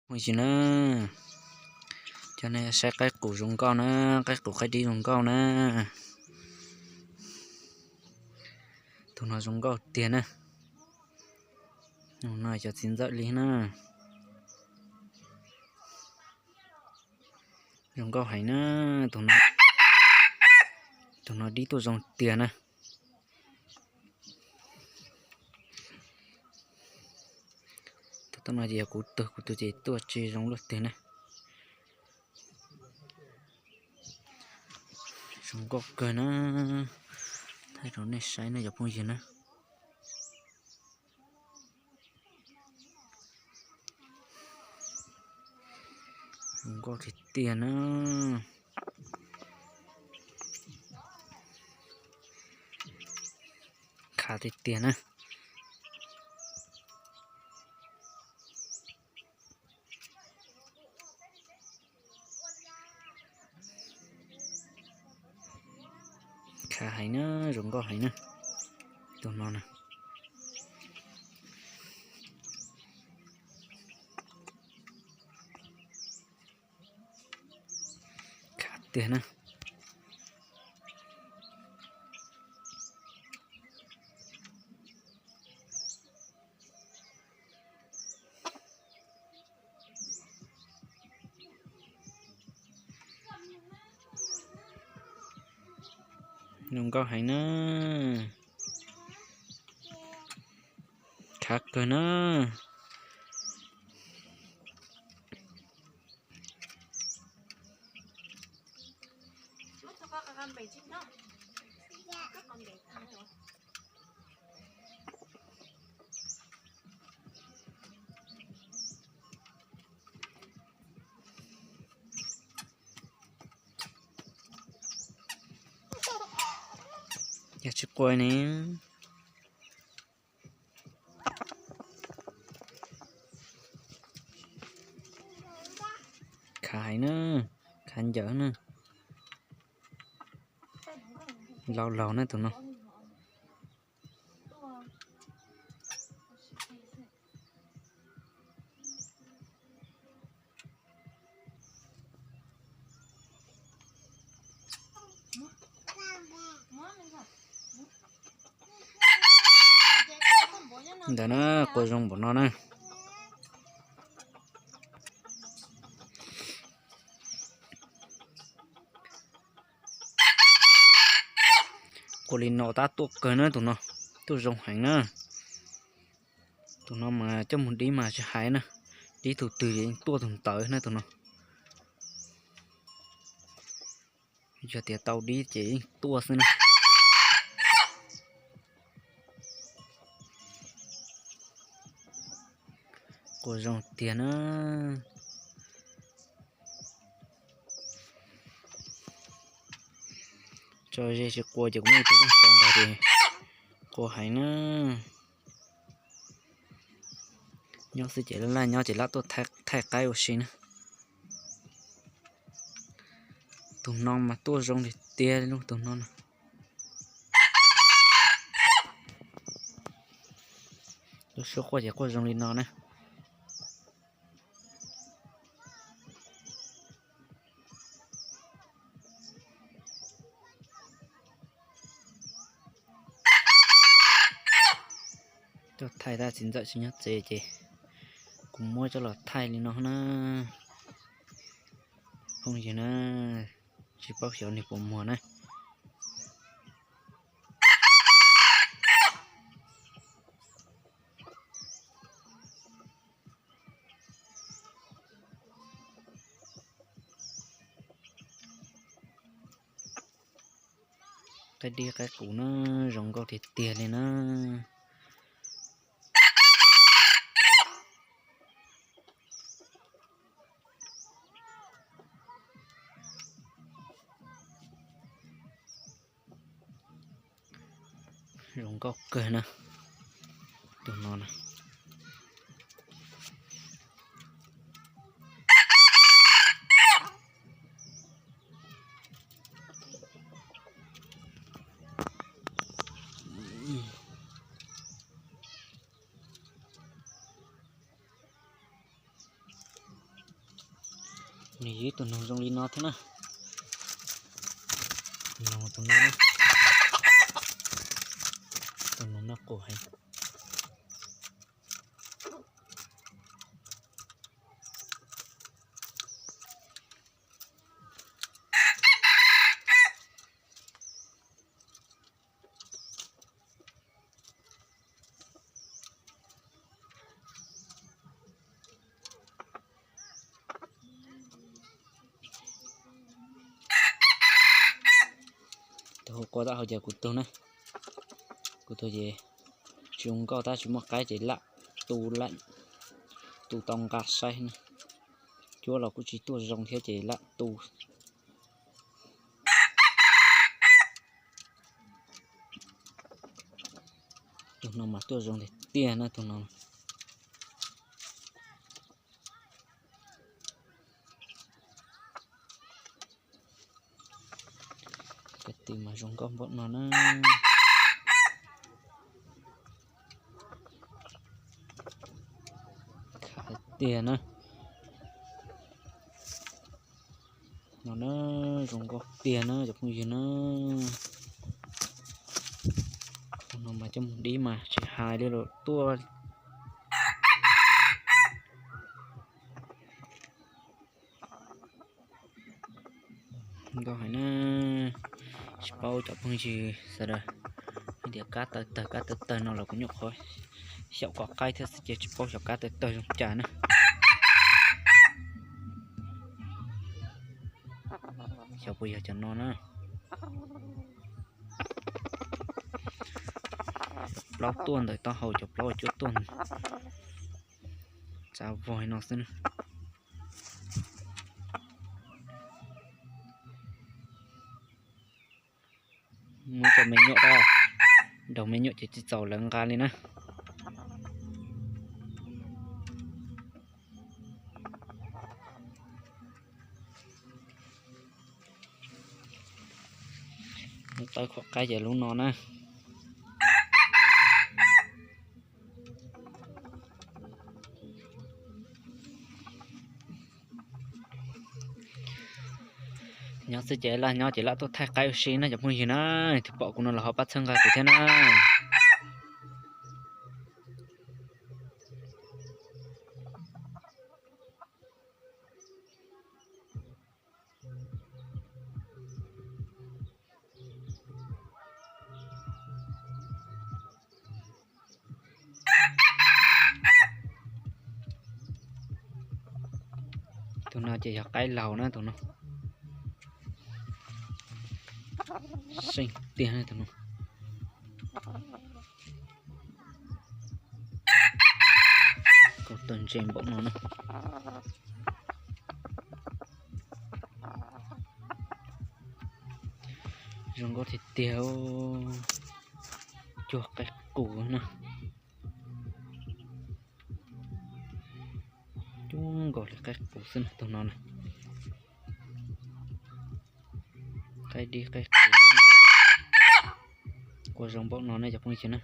Mus ntsis na, coj nej saib qaib qus zoo nkauj na, qaib qus qaib dib zoo nkauj na. Tus no zoo nkauj tiag na. No cov txiv ntxawm li na. Zoo nkauj heev na. Tus no dib tuaj zoo tiag na. Tus no ces yog kuv tug, kuv tug ces tuaj tsis zoo luaj twg na. Zoo nkauj kawg na. Thaij rau nej saib na cov phooj ywg na. Zoo nkauj tiag tiag na. Khav tiag tiag na. Khav heev na, zoo nkauj heev na. Tus no na. Khav tiag na. Zoo nkauj heev na. Khav kawg na. Yog tsis quaj ne. Khav heev na, khav ncaws na. Laus laus na tus no. Ntawd na, quaj zoo npaum no na. Quaj li no tab tuaj kawg na tus no, tuaj zoo heev na. Tus no mas coj mus dib mas tsis hais na, dib tus twg yeej tuaj tus ntawd na tus no. Yog tias tau dib ces yeej tuaj xwb na. Quaj zoo tiag na. Tso ze tsis quaj ces kuv muaj ib tug yeej tso ntag ces quaj heev na. Nyob xwb ces laj laj nyob ces laj tuaj thaij qaib ua si na. Tus no mas tuaj zoo tiag tiag li tus no na. Lub suab quaj ces quaj zoo li no na. Coj thaij tab txiv ntxawm tsis nyob tsev ces kuv muab coj los thaij li no na. Phooj ywg na, tsis paub xyov nws puas muag na. Qaib dib qaib qus na, zoo nkauj tiag tiag li na. Zoo nkauj kawg na, tus no na. Nws yog ib tug noog zoo li no thiab na. Noog tus no, tus noog no qus heev. Tus hu qua tab hau ces kuv tug na. Kuv tug ces tsis zoo nkauj tab tsis muaj qaib ces lam tu, lam tu tau nqa saib na. Cuab los kuj tsis tuaj zoo thiab ces lam tu. Tus no mas tuaj zoo tiag tiag na tus no. Kwv tij mas zoo nkauj npaum no na. Khav tiag na. No na, zoo nkauj tiag na cov phooj ywg na. Tus no mas coj mus dib mas tsis hais li lawm tuaj. Nkauj heev na. Tsis paub cov phooj ywg sawv daws hais tias kab tawg tawg kab tawg tawg no los kuv nyuam qhuav xyaum kom qaib thiab xwb ces tsis paub xyov kab tawg tawg zoo cas na. Xyov puas yog cov no na. Plaub tuaj ntawm taub hau, cov plaub cuab tuaj txav vog no xwb na. Muab cov me nyuam, daus me nyuam ces tsis txaus lawv nqa li na. Lub tawb khuam qaib ces lub no na. Nyob xwb ces laj nyob ces laj tuaj thaij qaib ua si na cov phooj ywg na. Tus pom kuv no los ho pab txhawb nqa kuv thiab na. Tus no ces yog qaib laus na tus no. Seej tiag na tus no. Kaus tawg ntse npaum no na. Zoo nkauj tiag tiag. Cuag qaib qus na. Cuag nkaus li qaib qus xwb na tus no na. Qaib dib qaib qus. Qua zoo npaum no ne cov phooj ywg na.